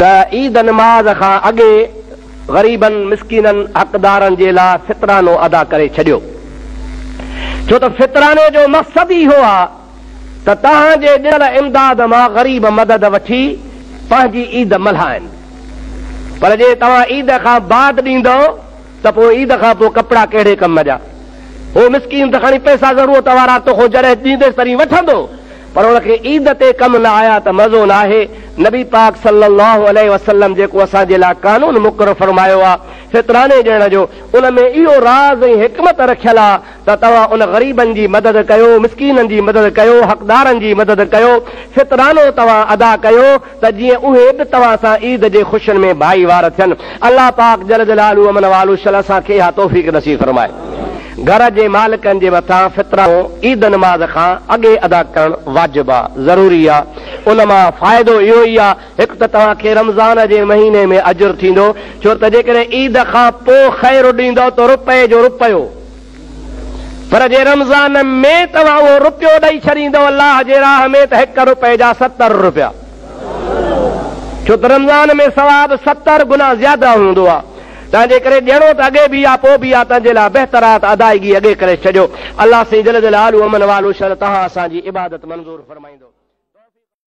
ته عيد نماز کان اڳي غريبن، مسڪينن، حقدارن جي لاء فطرانو ادا ڪري ڇڏيو. ڇو ته فطراني جو مقصد ئي اهو آ ته توهان جي ڏنل امداد مان غريب مدد وٺي پنهنجي عيد ملهائن. پر جي توهان عيد کان بعد ڏيندؤ ته پوء عيد کان پوء ڪپڙا ڪهڙي ڪم جا؟ هو مسڪين ته کڻي پئسا ضرورت وارا توکان جڏهن ڏينديس تڏهن وٺندو پر ان کي عيد تي ڪم نه آيا ته مزو ناهي. نبي پاڪ صلي الله عليه وسلم جيڪو اسان جي لاء قانون مقرر فرمايو آ فطراني ڏيڻ جو ان ۾ اهو راز ۽ حڪمت رکيل آ ته توهان ان غريبن جي مدد ڪيو، مسڪينن جي مدد ڪيو، حقدارن جي مدد ڪيو، فطرانو توهان ادا ڪيو ته جيئن اهي به توهان سان عيد جي خوشين ۾ ڀائيوار ٿين. الله پاڪ جل جلاله ومن والو شل اسان کي اها توفيق نصيب فرمائي. گهر جي مالڪن جي مٿان فطرانو عيد نماز کان اڳي ادا ڪرڻ واجب آ، ضروري آ. ان مان فائدو اهو ئي آ، هڪ ته توهان کي رمضان جي مهيني ۾ اجر ٿيندو، ڇو ته جيڪڏهن عيد کان پوء خير ڏيندؤ ته رپئي جو رپيو، پر جي رمضان ۾ توهان اهو رپيو ڏئي ڇڏيندؤ الله جي راهه ۾ ته هڪ رپئي جا 70 رپيا، ڇو ته رمضان ۾ ثواب 70 گنا زياده هوندو آهي، تنهنجي ڪري ڏيڻو ته اڳي به آ پوء به آ، تنهنجي لاء بهتر آ ته ادائگي اڳي ڪري ڇڏيو. الله سائين جل جلاله امن والو شل توهان اسان جي عبادت منظور فرمائيندو.